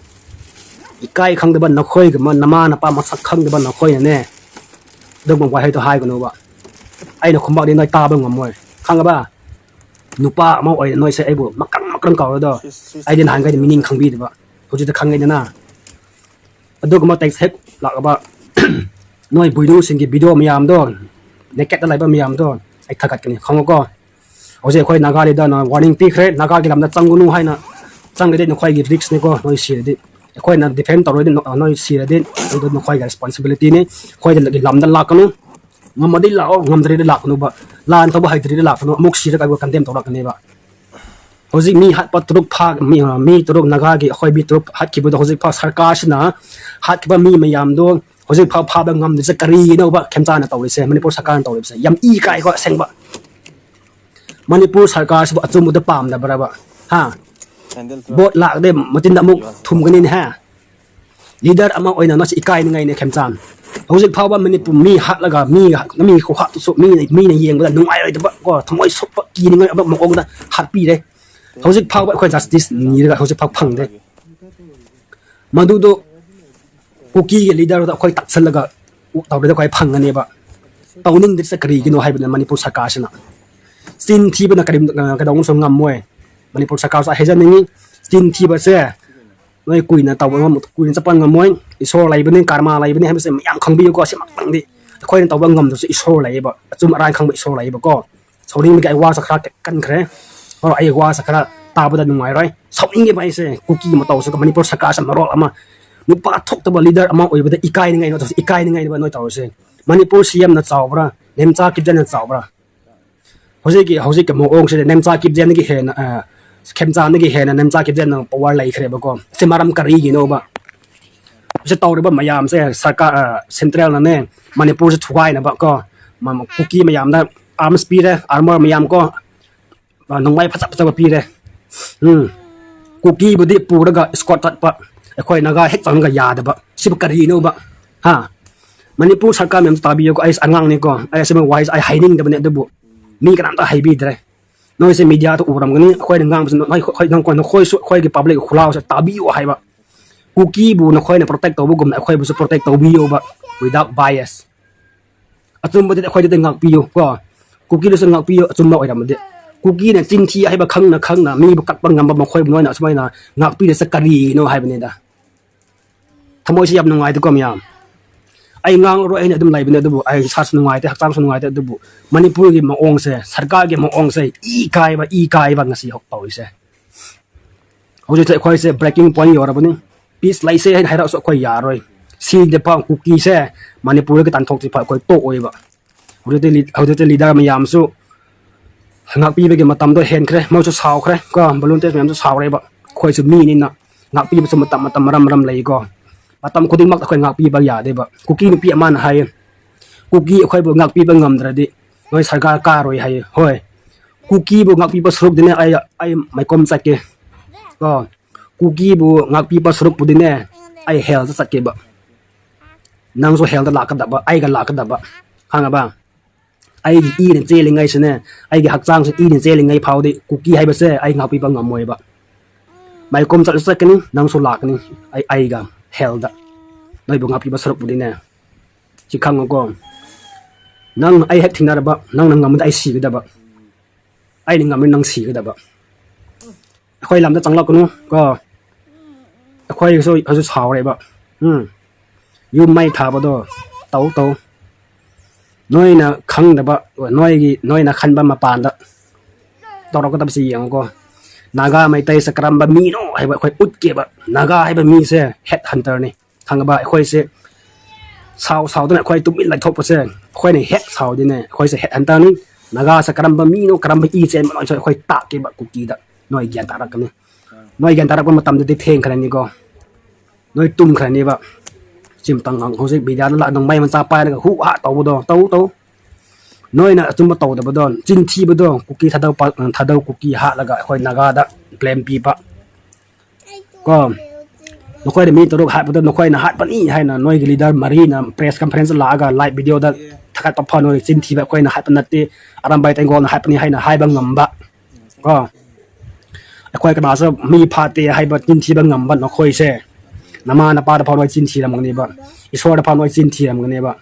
ꯏꯀꯥꯏ ꯈꯪꯗꯕ ꯅꯈꯣꯏꯒꯨꯝꯕ, ꯅꯃꯥ ꯅꯄꯥ ꯃꯁꯛ ꯈꯪꯗꯕ ꯅꯈꯣꯏꯅꯅꯦ, ꯑꯗꯨꯒꯨꯝꯕ ꯋꯥꯍꯩꯗꯣ ꯍꯥꯏꯒꯅꯨꯕ꯫ ꯑꯩꯅ ꯈꯨꯝꯃꯛꯑꯗꯤ ꯅꯣꯏ ꯇꯥꯕ ꯉꯝꯃꯣꯏ꯫ ꯈꯪꯉꯕ? ꯅꯨꯄꯥ ꯑꯃ ꯑꯣꯏꯅ ꯅꯣꯏꯁꯦ ꯑꯩꯕꯨ ꯃꯀ꯭ꯔꯪ ꯃꯀ꯭ꯔꯪ ꯀꯧꯔꯗꯣ, ꯑꯩꯗꯤ ꯅꯍꯥꯟꯈꯩꯗꯤ meaning ꯈꯪꯕꯤꯗꯕ꯫ ꯍꯧꯖꯤꯛꯇꯤ ꯈꯪꯉꯦꯗꯅ꯫ ꯑꯗꯨꯒꯨꯝꯕ text ꯍꯦꯛ ꯂꯥꯛꯂꯕ, ꯅꯣꯏ ꯕꯨꯏꯗꯨꯁꯤꯡꯒꯤ video ꯃꯌꯥꯝꯗꯣ, nakedꯇ ꯂꯩꯕ ꯃꯌꯥꯝꯗꯣ ꯑꯩ ꯊꯥꯒꯠꯀꯅꯤ, ꯈꯪꯉꯨꯀꯣ꯫ ꯍꯧꯖꯤꯛ ꯑꯩꯈꯣꯏ ꯅꯥꯒꯥꯂꯤꯗꯅ warning ꯄꯤꯈ꯭ꯔꯦ, ꯅꯥꯒꯥꯒꯤ ꯂꯝꯗ ꯆꯪꯒꯅꯨ ꯍꯥꯏꯅ꯫ ꯆꯪꯒꯗꯤ ꯅꯈꯣꯏꯒꯤ riskꯅꯤꯀꯣ, ꯅꯣꯏ ꯁꯤꯔꯗꯤ꯫ ꯑꯩꯈꯣꯏꯅ defend ꯇꯧꯔꯣꯏꯗꯤ ꯅ-, ꯅꯣꯏ ꯁꯤꯔꯗꯤ ꯑꯗꯨ ꯅꯈꯣꯏꯒꯤ responsibilityꯅꯤ꯫ ꯑꯩꯈꯣꯏꯒꯤ ꯂꯝꯗ ꯂꯥꯛꯀꯅꯨ꯫ ꯉꯝꯃꯗꯤ ꯂꯥꯛꯑꯣ, ꯉꯝꯗ꯭ꯔꯗꯤ ꯂꯥꯛꯀꯅꯨꯕ꯫ ꯂꯥꯟ ꯇꯧꯕ ꯍꯩꯇ꯭ꯔꯗꯤ ꯂꯥꯛꯀꯅꯨ, ꯑꯃꯨꯛ ꯁꯤꯔꯒ ꯑꯩꯕꯨ condemn ꯇꯧꯔꯛꯀꯅꯦꯕ꯫ ꯍꯧꯖꯤꯛ ꯃꯤ ꯍꯥꯠꯄ ꯇꯔꯨꯛ ꯐꯥ-, ꯃꯤ, ꯑ, ꯃꯤ ꯇꯔꯨꯛ ꯅꯥꯒꯥꯒꯤ ꯑꯩꯈꯣꯏ ꯃꯤ ꯇꯔꯨꯛ ꯍꯥꯠꯈꯤꯕꯗꯣ ꯍꯧꯖꯤꯛ ꯐꯥꯎ ꯁꯔꯀꯥꯔꯁꯤꯅ ꯍꯥꯠꯈꯤꯕ ꯃꯤ ꯃꯌꯥꯝꯗꯣ ꯍꯧꯖꯤꯛ ꯐꯥꯎ ꯐꯥꯕ ꯉꯝꯗ꯭ꯔꯤꯁꯦ ꯀꯔꯤꯒꯤꯅꯣꯕ ꯈꯦꯝꯆꯥꯅ ꯇꯧꯔꯤꯁꯦ, ꯃꯅꯤꯄꯨꯔ ꯁꯔꯀꯥꯔꯅ ꯇꯧꯔꯤꯕꯁꯦ? ꯌꯥꯝ ꯏ ꯀꯥꯏꯀꯣ ꯑꯁꯦꯡꯕ꯫ ꯃꯅꯤꯄꯨꯔ ꯁꯔꯀꯥꯔꯁꯤꯕꯨ ꯑꯆꯨꯝꯕꯗ ꯄꯥꯝꯗꯕ꯭ꯔꯕ? ꯍꯥ? Vote ꯂꯥꯛꯑꯗꯤ ꯃꯆꯤꯟꯗ ꯑꯃꯨꯛ ꯊꯨꯝꯒꯅꯤꯅꯦ, ꯍꯥ? Leader ꯑꯃ ꯑꯣꯏꯅ ꯅꯪꯁꯤ ꯏꯀꯥꯏꯅꯤꯡꯉꯥꯏꯅꯦ ꯈꯦꯝꯆꯥꯟ꯫ ꯍꯧꯖꯤꯛ ꯐꯥꯎꯕ ꯃꯅꯤꯄꯨꯔ ꯃꯤ ꯍꯥꯠꯂꯒ ꯃꯤ, ꯃꯤ ꯈꯨꯍꯥꯠꯇꯨꯁꯨ ꯃꯤꯅ, ꯃꯤꯅ ꯌꯦꯡꯕꯗ ꯅꯨꯡꯉꯥꯏꯔꯣꯏꯗꯕ ꯀꯣ, ꯊꯃꯣꯏ ꯁꯣꯛꯄ ꯀꯤꯅꯤꯡꯉꯥꯏ ꯑꯣꯏꯕ ꯃꯑꯣꯡꯗ ꯍꯥꯠꯄꯤꯔꯦ꯫ ꯍꯧꯖꯤꯛ ꯐꯥꯎꯕ ꯑꯩꯈꯣꯏ justice ꯅꯤꯔꯒ ꯍꯧꯖꯤꯛ ꯐꯥꯎ ꯐꯪꯗꯦ꯫ ꯃꯗꯨꯗꯣ ꯀꯨꯀꯤꯒꯤ ꯂꯤꯗꯔꯗ ꯑꯩꯈꯣꯏ ꯇꯛꯁꯜꯂꯒ ꯇꯧꯔꯗꯤ ꯑꯩꯈꯣꯏ ꯐꯪꯒꯅꯦꯕ꯫ ꯇꯧꯅꯤꯡꯗ꯭ꯔꯤꯁꯦ ꯀꯔꯤꯒꯤꯅꯣ ꯍꯥꯏꯕꯗ ꯃꯅꯤꯄꯨꯔ ꯁꯔꯀꯥꯔꯁꯤꯅ ꯆꯤꯟ ꯊꯤꯕꯅ ꯀꯔꯤ, ꯀꯩꯗꯧꯅꯁꯨ ꯉꯝꯃꯣꯏ꯫ ꯃꯅꯤꯄꯨꯔ ꯁꯔꯀꯥꯔꯁꯨ ꯑꯩ ꯍꯥꯏꯖꯅꯤꯡꯉꯤ, ꯆꯤꯟ ꯊꯤꯕꯁꯦ ꯅꯣꯏ ꯀꯨꯏꯅ ꯇꯧꯕ ꯉꯝ-, ꯀꯨꯏꯅ ꯆꯠꯄ ꯉꯝꯃꯣꯏ꯫ ꯏꯁꯣꯔ ꯂꯩꯕꯅꯤ, ꯀꯔꯃ ꯂꯩꯕꯅꯤ ꯍꯥꯏꯕꯁꯦ ꯃꯌꯥꯝ ꯈꯪꯕꯤꯌꯨꯀꯣ꯫ ꯁꯤꯃꯛꯇꯪꯗꯤ ꯑꯩꯈꯣꯏꯅ ꯇꯧꯕ ꯉꯝꯗꯕꯁꯨ ꯏꯁꯣꯔ ꯂꯩꯌꯦꯕ, ꯑꯆꯨꯝ ꯑꯔꯥꯟ ꯈꯪꯕ ꯏꯁꯣꯔ ꯂꯩꯌꯦꯕꯀꯣ꯫ ꯁꯥꯎꯅꯤꯡꯕꯒꯤ ꯑꯩ ꯋꯥꯁꯨ ꯈꯔ ꯀꯟꯈ꯭ꯔꯦ꯫ ꯑꯣ, ꯑꯩ ꯋꯥꯁꯨ ꯈꯔ ꯇꯥꯕꯗ ꯅꯨꯡꯉꯥꯏꯔꯣꯏ꯫ ꯁꯥꯎꯅꯤꯡꯉꯦꯕ ꯑꯩꯁꯦ꯫ ꯀꯨꯀꯤ ꯃꯇꯧꯁꯤꯒ ꯃꯅꯤꯄꯨꯔ ꯁꯔꯀꯥꯔꯁꯦ ꯃꯔꯣꯜ ꯑꯃ ꯅꯨꯄꯥ ꯊꯣꯛꯇꯕ ꯂꯤꯗꯔ ꯑꯃ ꯑꯣꯏꯕꯗ ꯏꯀꯥꯏꯅꯤꯡꯉꯥꯏꯅꯤ, ꯏꯀꯥꯏꯅꯤꯡꯉꯥꯏꯅꯦꯕ ꯅꯣꯏ ꯇꯧꯔꯤꯁꯦ꯫ ꯃꯅꯤꯄꯨꯔ ꯁꯤ ꯑꯦꯝꯅ ꯆꯥꯎꯕ꯭ꯔꯥ, ꯅꯦꯝꯆꯥ ꯀꯤꯞꯖꯦꯟꯅ ꯆꯥꯎꯕ꯭ꯔꯥ? ꯍꯧꯖꯤꯛꯀꯤ, ꯍꯧꯖꯤꯛꯀꯤ ꯃꯑꯣꯡꯁꯤꯗ ꯅꯦꯝꯆꯥ ꯀꯤꯞꯖꯦꯟꯗꯒꯤ ꯍꯦꯟꯅ, ꯑ, ꯈꯦꯝꯆꯥꯟꯗꯒꯤ ꯍꯦꯟꯅ ꯅꯦꯝꯆꯥ ꯀꯤꯞꯖꯦꯟꯅ ꯄꯋꯥꯔ ꯂꯩꯈ꯭ꯔꯦꯕꯀꯣ꯫ ꯁꯤ ꯃꯔꯝ ꯀꯔꯤꯒꯤꯅꯣꯕ? ꯁꯤ ꯇꯧꯔꯤꯕ ꯃꯌꯥꯝꯁꯦ ꯁꯔꯀꯥꯔ, ꯑ, ꯁꯦꯟꯇ꯭ꯔꯦꯜꯅꯅꯦ ꯃꯅꯤꯄꯨꯔꯁꯦ ꯊꯨꯒꯥꯏꯅꯕ ꯀꯣ, ꯃ-, ꯀꯨꯀꯤ ꯃꯌꯥꯝꯗ ꯑꯥꯔꯝꯁ ꯄꯤꯔꯦ, ꯑꯥꯔꯃꯔ ꯃꯌꯥꯝ ꯀꯣ, ꯑ, ꯅꯣꯡꯃꯩ ꯐꯖ ꯐꯖꯕ ꯄꯤꯔꯦ꯫ ꯎꯝ꯫ ꯀꯨꯀꯤꯕꯨꯗꯤ ꯄꯨꯔꯒ ꯏꯁꯀꯣꯔꯠ ꯆꯠꯄ, ꯑꯩꯈꯣꯏ ꯅꯥꯒꯥ ꯍꯦꯛ ꯆꯪꯉꯒ ꯌꯥꯗꯕ꯫ ꯁꯤꯕꯨ ꯀꯔꯤꯅꯣꯕ? ꯍꯥ? ꯃꯅꯤꯄꯨꯔ ꯁꯔꯀꯥꯔ ꯃꯌꯥꯝꯁꯨ ꯇꯥꯕꯤꯌꯨꯀꯣ, ꯑꯩꯁꯦ ꯑꯉꯥꯡꯅꯤꯀꯣ, ꯑꯩ ꯑꯁꯤꯒꯨꯝꯕ ꯋꯥꯍꯩꯁꯦ ꯑꯩ ꯍꯥꯏꯅꯤꯡꯗꯕꯅꯦ, ꯑꯗꯨꯕꯨ ꯃꯤ ꯀꯅꯥꯝꯇ ꯍꯥꯏꯕꯤꯗ꯭ꯔꯦ꯫ ꯅꯣꯏꯁꯦ ꯃꯤꯗꯤꯌꯥꯗ ꯎꯔꯝꯒꯅꯤ, ꯑꯩꯈꯣꯏꯅ ꯉꯥꯡꯕꯁꯤ ꯅꯈꯣꯏ, ꯅꯈꯣꯏ, ꯅꯈꯣꯏꯁꯨ ꯑꯩꯈꯣꯏꯒꯤ ꯄꯕ꯭ꯂꯤꯛ ꯈꯨꯜꯂꯥꯎꯁꯦ ꯇꯥꯕꯤꯌꯨ ꯍꯥꯏꯕ꯫ ꯀꯨꯀꯤꯕꯨ ꯅꯈꯣꯏꯅ ꯄ꯭ꯔꯣꯇꯦꯛ ꯇꯧꯕꯒꯨꯝꯅ ꯑꯩꯈꯣꯏꯕꯨꯁꯨ ꯄ꯭ꯔꯣꯇꯦꯛ ꯇꯧꯕꯤꯌꯣꯕ, without bias꯫ ꯑꯆꯨꯝꯕꯗꯤ ꯑꯩꯈꯣꯏꯗꯗꯤ ꯉꯥꯛꯄꯤꯌꯨ ꯀꯣ꯫ ꯀꯨꯀꯤꯗꯁꯨ ꯉꯥꯛꯄꯤꯌꯨ, ꯑꯆꯨꯝꯕ ꯑꯣꯏꯔꯝꯃꯗꯤ꯫ ꯀꯨꯀꯤꯅ ꯆꯤꯟꯊꯤ ꯍꯥꯏꯕ ꯈꯪꯅ ꯈꯪꯅ ꯃꯤꯕꯨ ꯀꯠꯄ ꯉꯝꯕ ꯃꯈꯣꯏꯕꯨ ꯅꯣꯏꯅ ꯑꯁꯨꯃꯥꯏꯅ ꯉꯥꯛꯄꯤꯔꯤꯁꯦ ꯀꯔꯤꯅꯣ ꯍꯥꯏꯕꯅꯤꯗ꯫ ꯊꯃꯣꯏꯁꯤ ꯌꯥꯝ ꯅꯨꯡꯉꯥꯏꯇꯦꯀꯣ ꯃꯌꯥꯝ꯫ ꯑꯩ ꯉꯥꯡꯉꯔꯣꯏ, ꯑꯩꯅ ꯑꯗꯨꯝ ꯂꯩꯕꯅꯦ, ꯑꯗꯨꯕꯨ ꯑꯩ ꯏꯁꯥꯁꯨ ꯅꯨꯡꯉꯥꯏꯇꯦ, ꯍꯛꯆꯥꯡꯁꯨ ꯅꯨꯡꯉꯥꯏꯇꯦ, ꯑꯗꯨꯕꯨ ꯃꯅꯤꯄꯨꯔꯒꯤ ꯃꯑꯣꯡꯁꯦ, ꯁꯔꯀꯥꯔꯒꯤ ꯃꯑꯣꯡꯁꯦ ꯏ ꯀꯥꯏꯕ, ꯏ ꯀꯥꯏꯕ ꯉꯁꯤ ꯍꯧ-, ꯇꯧꯔꯤꯁꯦ꯫ ꯍꯧꯖꯤꯛꯇꯤ ꯑꯩꯈꯣꯏꯁꯦ breaking point ꯌꯧꯔꯕꯅꯤ꯫ Peace ꯂꯩꯁꯦ ꯍꯥꯏꯅ ꯍꯥꯏꯔꯛꯑꯁꯨ ꯑꯩꯈꯣꯏ ꯌꯥꯔꯣꯏ꯫ ꯁꯤꯗ ꯐꯥꯎ ꯀꯨꯀꯤꯁꯦ ꯃꯅꯤꯄꯨꯔꯗꯒꯤ ꯇꯥꯟꯊꯣꯛꯇ꯭ꯔꯤ ꯐꯥꯎ ꯑꯩꯈꯣꯏ ꯇꯣꯛꯑꯣꯏꯕ꯫ ꯍꯧꯖꯤꯛꯇꯤ ꯂꯤ-, ꯍꯧꯖꯤꯛꯇꯤ ꯂꯤꯗꯔ ꯃꯌꯥꯝꯁꯨ ꯉꯥꯛꯄꯤꯕꯒꯤ ꯃꯇꯝꯗꯣ ꯍꯦꯟꯈ꯭ꯔꯦ꯫ ꯃꯣꯏꯁꯨ ꯁꯥꯎꯈ꯭ꯔꯦ ꯀꯣ, ꯚꯣꯂꯨꯟꯇꯤꯌꯔꯁ ꯃꯌꯥꯝꯁꯨ ꯁꯥꯎꯔꯦꯕ꯫ ꯑꯩꯈꯣꯏꯁꯨ ꯃꯤꯅꯤꯅ ꯉꯥꯛꯄꯤꯕꯁꯨ ꯃꯇꯝ, ꯃꯇꯝ, ꯃꯔꯝ, ꯃꯔꯝ ꯂꯩꯀꯣ꯫ ꯃꯇꯝ ꯈꯨꯗꯤꯡꯃꯛꯇ ꯑꯩꯈꯣꯏ ꯉꯥꯛꯄꯤꯕ ꯌꯥꯗꯦꯕ꯫ ꯀꯨꯀꯤ ꯅꯨꯄꯤ ꯑꯃꯅ ꯍꯥꯏꯌꯦ, "ꯀꯨꯀꯤ ꯑꯩꯈꯣꯏꯕꯨ ꯉꯥꯛꯄꯤꯕ ꯉꯝꯗ꯭ꯔꯗꯤ ꯅꯣꯏ ꯁꯔꯀꯥꯔ ꯀꯥꯔꯣꯏ" ꯍꯥꯏꯌꯦ꯫ ꯍꯣꯏ, ꯀꯨꯀꯤꯕꯨ ꯉꯥꯛꯄꯤꯕ ꯁꯔꯨꯛꯇꯤꯅꯦ ꯑꯩ, ꯑꯩ ꯃꯩꯀꯣꯝ ꯆꯠꯀꯦ ꯀꯣ꯫ ꯀꯨꯀꯤꯕꯨ ꯉꯥꯛꯄꯤꯕ ꯁꯔꯨꯛꯄꯨꯗꯤꯅꯦ ꯑꯩ ꯍꯦꯜꯗ ꯆꯠꯀꯦꯕ꯫ ꯅꯪꯁꯨ ꯍꯦꯜꯗ ꯂꯥꯛꯀꯗꯕ, ꯑꯩꯒ ꯂꯥꯛꯀꯗꯕ, ꯈꯪꯉꯕ? ꯑꯩꯒꯤ ꯏꯅ ꯆꯦꯜꯂꯤꯉꯩꯁꯤꯅꯦ, ꯑꯩꯒꯤ ꯍꯛꯆꯥꯡꯁꯦ ꯏꯅ ꯆꯦꯜꯂꯤꯉꯩ ꯐꯥꯎꯗꯤ ꯀꯨꯀꯤ ꯍꯥꯏꯕꯁꯦ ꯑꯩ ꯉꯥꯛꯄꯤꯕ ꯉꯝꯃꯣꯏꯕ꯫ ꯃꯥꯏꯀꯣꯝ ꯆꯠꯂꯁꯨ ꯆꯠꯀꯅꯤ, ꯅꯪꯁꯨ ꯂꯥꯛꯀꯅꯤ꯫ ꯑꯩ ꯑꯩꯒ ꯍꯦꯜꯗ ꯅꯣꯏꯕꯨ ꯉꯥꯛꯄꯤꯕ ꯁꯔꯨꯛꯄꯨꯗꯤꯅꯦ, ꯁꯤ ꯈꯪꯉꯨꯀꯣ, ꯅꯪ ꯑꯩ ꯍꯦꯛ ꯊꯦꯡꯅꯔꯕ, ꯅꯪꯅ ꯉꯝꯃꯗꯤ ꯑꯩ ꯁꯤꯒꯗꯕ, ꯑꯩꯅ ꯉꯝꯃꯗꯤ ꯅꯪ ꯁꯤꯒꯗꯕ꯫ ꯑꯩꯈꯣꯏ ꯂꯝꯗ ꯆꯪꯂꯛꯀꯅꯨ ꯀꯣ꯫ ꯑꯩꯈꯣꯏꯁꯨ ꯍꯧꯖꯤꯛ ꯁꯥꯎꯔꯦꯕ꯫ ꯎꯝ꯫ ꯌꯨꯝ ꯃꯩ ꯊꯥꯕꯗꯣ ꯇꯧ ꯇꯧ꯫ ꯅꯣꯏꯅ ꯈꯪꯗꯕ, ꯅꯣꯏꯒꯤ, ꯅꯣꯏꯅ ꯈꯟꯕ ꯃꯄꯥꯟꯗ ꯇꯧꯔꯛꯀꯗꯕꯁꯤ ꯌꯦꯡꯉꯨꯀꯣ꯫ ꯅꯥꯒꯥ ꯃꯩꯇꯩꯁꯦ ꯀꯔꯝꯕ ꯃꯤꯅꯣ ꯍꯥꯏꯕ ꯑꯩꯈꯣꯏ ꯎꯠꯀꯦꯕ꯫ ꯅꯥꯒꯥ ꯍꯥꯏꯕ ꯃꯤꯁꯦ ꯍꯦꯠ ꯍꯟꯇꯔꯅꯤ꯫ ꯈꯪꯉꯕ? ꯑꯩꯈꯣꯏꯁꯦ ꯁꯥꯎ ꯁꯥꯎꯗꯅ ꯑꯩꯈꯣꯏ ꯇꯨꯃꯤꯟ ꯂꯩꯊꯣꯛꯄꯁꯦ, ꯑꯩꯈꯣꯏꯅ ꯍꯦꯛ ꯁꯥꯎꯗꯤꯅꯦ, ꯑꯩꯈꯣꯏꯁꯦ ꯍꯦꯠ ꯍꯟꯇꯔꯅꯤ꯫ ꯅꯥꯒꯥꯁꯦ ꯀꯔꯝꯕ ꯃꯤꯅꯣ, ꯀꯔꯝꯕ ꯏ ꯆꯦꯟꯕꯅꯣ ꯍꯥꯏꯁꯨ ꯑꯩꯈꯣꯏ ꯇꯥꯛꯀꯦꯕ ꯀꯨꯀꯤꯗ꯫ ꯅꯣꯏ ꯒ꯭ꯌꯥꯟ ꯇꯥꯔꯛꯀꯅꯤ꯫ ꯅꯣꯏ ꯒ꯭ꯌꯥꯟ ꯇꯥꯔꯛꯄ ꯃꯇꯝꯗꯗꯤ ꯊꯦꯡꯈ꯭ꯔꯅꯤꯀꯣ꯫ ꯅꯣꯏ ꯇꯨꯝꯈ꯭ꯔꯅꯦꯕ꯫ ꯁꯤ ꯃꯇꯝ ꯍꯧꯖꯤꯛ ꯃꯦꯗꯤꯌꯥꯗ ꯂꯥꯛ-, ꯅꯣꯡꯃꯩ ꯃꯆꯥ ꯄꯥꯏꯔꯒ ꯍꯨ ꯍꯥ ꯇꯧꯕꯗꯣ ꯇꯧ ꯇꯧ꯫ ꯅꯣꯏꯅ ꯑꯆꯨꯝꯕ ꯇꯧꯗꯕꯗꯣ, ꯆꯤꯟ ꯊꯤꯕꯗꯣ, ꯀꯨꯀꯤ ꯊꯥꯗꯧ ꯄ-, ꯊꯥꯗꯧ ꯀꯨꯀꯤ ꯍꯥꯠꯂꯒ ꯑꯩꯈꯣꯏ ꯅꯥꯒꯥꯗ ꯕ꯭ꯂꯦꯝ ꯄꯤꯕ꯫ ꯀꯣ, ꯅꯈꯣꯏꯅ ꯃꯤ ꯇꯔꯨꯛ ꯍꯥꯠꯄꯗ ꯅꯈꯣꯏꯅ ꯍꯥꯠꯄꯅꯤ ꯍꯥꯏꯅ ꯅꯣꯏꯒꯤ ꯂꯤꯗꯔ ꯃꯔꯤꯅ ꯄ꯭ꯔꯦꯁ ꯀꯟꯐꯔꯦꯟꯁ ꯂꯥꯛꯑꯒ ꯂꯥꯏꯚ ꯚꯤꯗꯤꯑꯣꯗ ꯊꯥꯒꯠꯄ ꯐꯥꯎ ꯅꯣꯏ ꯆꯤꯟ ꯊꯤꯕ, ꯑꯩꯈꯣꯏꯅ ꯍꯥꯠꯄ ꯅꯠꯇꯦ, ꯑꯔꯥꯝꯕꯥꯏ ꯇꯦꯡꯒꯣꯜꯅ ꯍꯥꯠꯄꯅꯤ ꯍꯥꯏꯅ ꯍꯥꯏꯕ ꯉꯝꯕ꯫ ꯀꯣ, ꯑꯩꯈꯣꯏ ꯀꯅꯥꯁꯨ ꯃꯤ ꯐꯥꯠꯇꯦ ꯍꯥꯏꯕ ꯆꯤꯟ ꯊꯤꯕ ꯉꯝꯕ ꯅꯈꯣꯏꯁꯦ, ꯅꯃꯥ ꯅꯄꯥꯗ ꯐꯥꯎ ꯅꯣꯏ ꯆꯤꯟ ꯊꯤꯔꯝꯒꯅꯦꯕ, ꯏꯁꯣꯔꯗ ꯐꯥꯎ ꯅꯣꯏ ꯆꯤꯟ ꯊꯤꯔꯝꯒꯅꯦꯕ꯫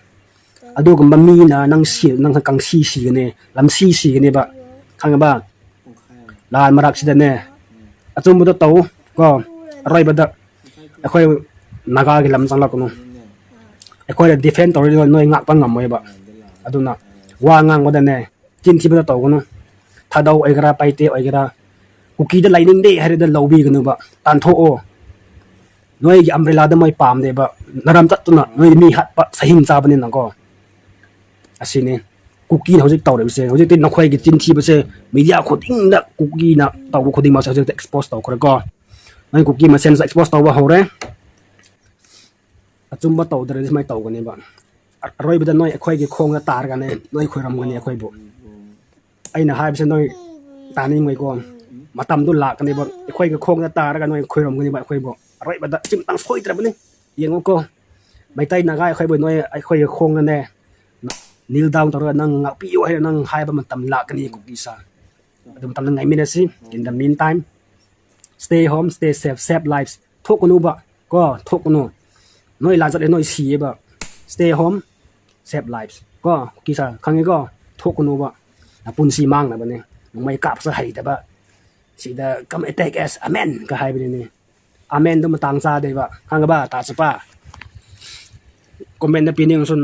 ꯑꯗꯨꯒꯨꯝꯕ ꯃꯤꯅ ꯅꯪ ꯁꯤ-, ꯅꯪ ꯀꯪꯁꯤ ꯁꯤꯒꯅꯤ, ꯂꯝꯁꯤ ꯁꯤꯒꯅꯦꯕ, ꯈꯪꯉꯕ? ꯂꯥꯟ ꯃꯔꯛꯁꯤꯗꯅꯦ, ꯑꯆꯨꯝꯕꯗꯣ ꯇꯧ ꯀꯣ꯫ ꯑꯔꯣꯏꯕꯗ ꯑꯩꯈꯣꯏ ꯅꯥꯒꯥꯒꯤ ꯂꯝ ꯆꯪꯂꯛꯀꯅꯨ꯫ ꯑꯩꯈꯣꯏꯅ ꯗꯤꯐꯦꯟ ꯇꯧꯔꯗꯤ ꯅꯣꯏ ꯉꯥꯛꯄ ꯉꯝꯃꯣꯏꯕ꯫ ꯑꯗꯨꯅ ꯋꯥ ꯉꯥꯡꯕꯗꯅꯦ, ꯆꯤꯟ ꯊꯤꯕꯗ ꯇꯧꯒꯅꯨ꯫ ꯊꯥꯗꯧ ꯑꯣꯏꯒꯦꯔꯥ, ꯄꯥꯏꯇꯦ ꯑꯣꯏꯒꯦꯔꯥ, ꯀꯨꯀꯤꯗ ꯂꯩꯅꯤꯡꯗꯦ ꯍꯥꯏꯔꯗꯤ ꯂꯧꯕꯤꯒꯅꯨꯕ, ꯇꯥꯟꯊꯣꯛꯑꯣ꯫ ꯅꯣꯏꯒꯤ ꯑꯝꯕ꯭ꯔꯦꯂꯥꯗ ꯃꯣꯏ ꯄꯥꯝꯗꯦꯕ, ꯅꯔꯝ ꯆꯠꯇꯨꯅ ꯅꯣꯏ ꯃꯤ ꯍꯥꯠꯄ ꯁꯍꯤꯡ ꯆꯥꯕꯅꯤꯅꯀꯣ꯫ ꯑꯁꯤꯅꯤ ꯀꯨꯀꯤꯅ ꯍꯧꯖꯤꯛ ꯇꯧꯔꯤꯕꯁꯦ꯫ ꯍꯧꯖꯤꯛꯇꯤ ꯅꯈꯣꯏꯒꯤ ꯆꯤꯟ ꯊꯤꯕꯁꯦ ꯃꯤꯗꯤꯌꯥ ꯈꯨꯗꯤꯡꯗ ꯀꯨꯀꯤꯅ ꯇꯧꯕ ꯈꯨꯗꯤꯡꯃꯛꯁꯦ ꯍꯧꯖꯤꯛꯇꯤ ꯑꯦꯛꯁꯄꯣꯖ ꯇꯧꯈ꯭ꯔꯦꯀꯣ꯫ ꯅꯣꯏ ꯀꯨꯀꯤ ꯃꯁꯦꯟꯁꯨ ꯑꯦꯛꯁꯄꯣꯖ ꯇꯧꯕ ꯍꯧꯔꯦ꯫ ꯑꯆꯨꯝꯕ ꯇꯧꯗ꯭ꯔꯗꯤ ꯁꯨꯃꯥꯏꯅ ꯇꯧꯒꯅꯦꯕ꯫ ꯑꯔꯣꯏꯕꯗ ꯅꯣꯏ ꯑꯩꯈꯣꯏꯒꯤ ꯈꯣꯡꯗ ꯇꯥꯔꯒꯅꯦ ꯅꯣꯏ ꯈꯣꯏꯔꯝꯒꯅꯤ ꯑꯩꯈꯣꯏꯕꯨ꯫ ꯑꯩꯅ ꯍꯥꯏꯕꯁꯦ ꯅꯣꯏ ꯇꯥꯅꯤꯡꯉꯣꯏꯀꯣ꯫ ꯃꯇꯝꯗꯨ ꯂꯥꯛꯀꯅꯦꯕ, ꯑꯩꯈꯣꯏꯒꯤ ꯈꯣꯡꯗ ꯇꯥꯔꯒ ꯅꯣꯏ ꯈꯣꯏꯔꯝꯒꯅꯦꯕ ꯑꯩꯈꯣꯏꯕꯨ꯫ ꯑꯔꯣꯏꯕꯗ ꯑꯁꯤꯃꯇꯪ ꯁꯣꯏꯗ꯭ꯔꯕꯅꯤ꯫ ꯌꯦꯡꯉꯨꯀꯣ, ꯃꯩꯇꯩ ꯅꯥꯒꯥ ꯑꯩꯈꯣꯏꯕꯨ ꯅꯣꯏ ꯑꯩꯈꯣꯏꯒꯤ ꯈꯣꯡꯗꯅꯦ, ꯅꯤꯜ ꯗꯥꯎꯟ ꯇꯧꯔꯒ ꯅꯪ ꯉꯥꯛꯄꯤꯌꯨ ꯍꯥꯏꯅ ꯅꯪ ꯍꯥꯏꯕ ꯃꯇꯝ ꯂꯥꯛꯀꯅꯤ ꯀꯨꯀꯤꯁꯥ꯫ ꯑꯗꯨ ꯃꯇꯝꯗ ꯉꯥꯏꯃꯤꯟꯅꯁꯤ꯫ In the meantime, Stay home, stay safe, save lives. ꯊꯣꯛꯀꯅꯨꯕ ꯀꯣ, ꯊꯣꯛꯀꯅꯨ꯫ ꯅꯣꯏ ꯂꯥꯟ ꯆꯠꯂꯦ, ꯅꯣꯏ ꯁꯤꯌꯦꯕ꯫ Stay home, save lives ꯀꯣ꯫ ꯀꯤꯁꯥ ꯈꯪꯉꯦꯀꯣ? ꯊꯣꯛꯀꯅꯨꯕ꯫ ꯅꯄꯨꯟꯁꯤ ꯃꯥꯡꯅꯕꯅꯦ꯫ ꯅꯣꯡꯃꯩ ꯀꯥꯞꯁꯨ ꯍꯩꯇꯕ꯫ ꯁꯤꯗ "Come attack us, amen" ꯀ ꯍꯥꯏꯕꯅꯤꯅꯦ꯫ Amen ꯗꯣ ꯃꯇꯥꯡ ꯆꯥꯗꯦꯕ, ꯈꯪꯉꯕ? ꯇꯥ ꯆꯠꯄ꯫ Comment ꯗ ꯄꯤꯅꯤꯡꯉꯁꯨ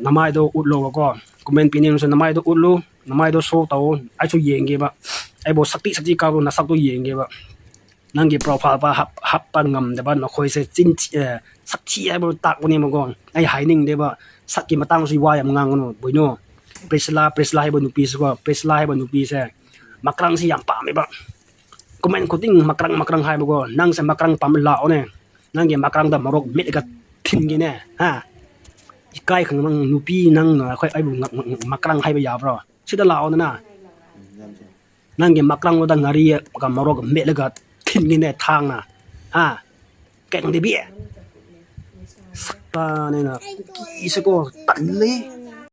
ꯅꯃꯥꯏꯗꯣ ꯎꯠꯂꯣꯕꯀꯣ꯫ Comment ꯄꯤꯅꯤꯡꯉꯁꯨ ꯅꯃꯥꯏꯗꯣ ꯎꯠꯂꯨ, ꯅꯃꯥꯏꯗꯣ show ꯇꯧ꯫ ꯑꯩꯁꯨ ꯌꯦꯡꯒꯦꯕ꯫ ꯑꯩꯕꯨ ꯁꯛꯇꯤ ꯁꯛꯇꯤ ꯀꯥꯕꯨ ꯅꯁꯛꯇꯣ ꯌꯦꯡꯒꯦꯕ꯫ ꯅꯪꯒꯤ profile ꯄ ꯍꯥꯞ-, ꯍꯥꯞꯄ ꯉꯝꯗꯕ ꯅꯈꯣꯏꯁꯦ ꯆꯤꯟ ꯊꯤ-, ꯑꯦ, ꯁꯛꯊꯤ ꯍꯥꯏꯕ ꯇꯥꯛꯄꯅꯦꯕꯀꯣ꯫ ꯑꯩ ꯍꯥꯏꯅꯤꯡꯗꯦꯕ꯫ ꯁꯛꯀꯤ ꯃꯇꯥꯡꯁꯨ ꯋꯥ ꯌꯥꯝ ꯉꯥꯡꯒꯅꯨ, ꯕꯣꯏꯅꯣ꯫ ꯄ꯭ꯔꯤꯁꯤꯂꯥ, ꯄ꯭ꯔꯤꯁꯤꯂꯥ ꯍꯥꯏꯕ ꯅꯨꯄꯤꯁꯤꯀꯣ, ꯄ꯭ꯔꯤꯁꯤꯂꯥ ꯍꯥꯏꯕ ꯅꯨꯄꯤꯁꯦ ꯃꯀ꯭ꯔꯥꯡꯁꯤ ꯌꯥꯝ ꯄꯥꯝꯃꯦꯕ꯫ Comment ꯈꯨꯗꯤꯡ ꯃꯀ꯭ꯔꯥꯡ, ꯃꯀ꯭ꯔꯥꯡ ꯍꯥꯏꯕꯀꯣ꯫ ꯅꯪꯁꯦ ꯃꯀ꯭ꯔꯥꯡ ꯄꯥꯝꯕ ꯂꯥꯛꯑꯣꯅꯦ꯫ ꯅꯪꯒꯤ ꯃꯀ꯭ꯔꯥꯡꯗ ꯃꯣꯔꯣꯛ ꯃꯦꯠꯂꯒ ꯊꯤꯟꯒꯦꯅꯦ, ꯍꯥ? ꯏꯀꯥꯏ ꯈꯪꯗꯕ ꯅꯨꯄꯤ ꯅꯪꯅ ꯑꯩꯈꯣꯏ, ꯑꯩꯕꯨ ꯉ-, ꯉ-, ꯉ-, ꯃꯀ꯭ꯔꯥꯡ ꯍꯥꯏꯕ ꯌꯥꯕ꯭ꯔꯣ? ꯁꯤꯗ ꯂꯥꯛꯑꯣꯗꯅ꯫ ꯅꯪꯒꯤ ꯃꯀ꯭ꯔꯥꯡꯗꯨꯗ ꯉꯥꯔꯤꯒ ꯃꯣꯔꯣꯛ ꯃꯦꯠꯂꯒ ꯊꯤꯟꯒꯦꯅꯦ ꯊꯥꯡꯅ꯫ ꯍꯥ? ꯀꯩꯅꯣꯗꯕꯤ? ꯁꯛꯇꯥꯅꯦꯅ ꯀꯤꯁꯦꯀꯣ, ꯇꯜꯂꯦ꯫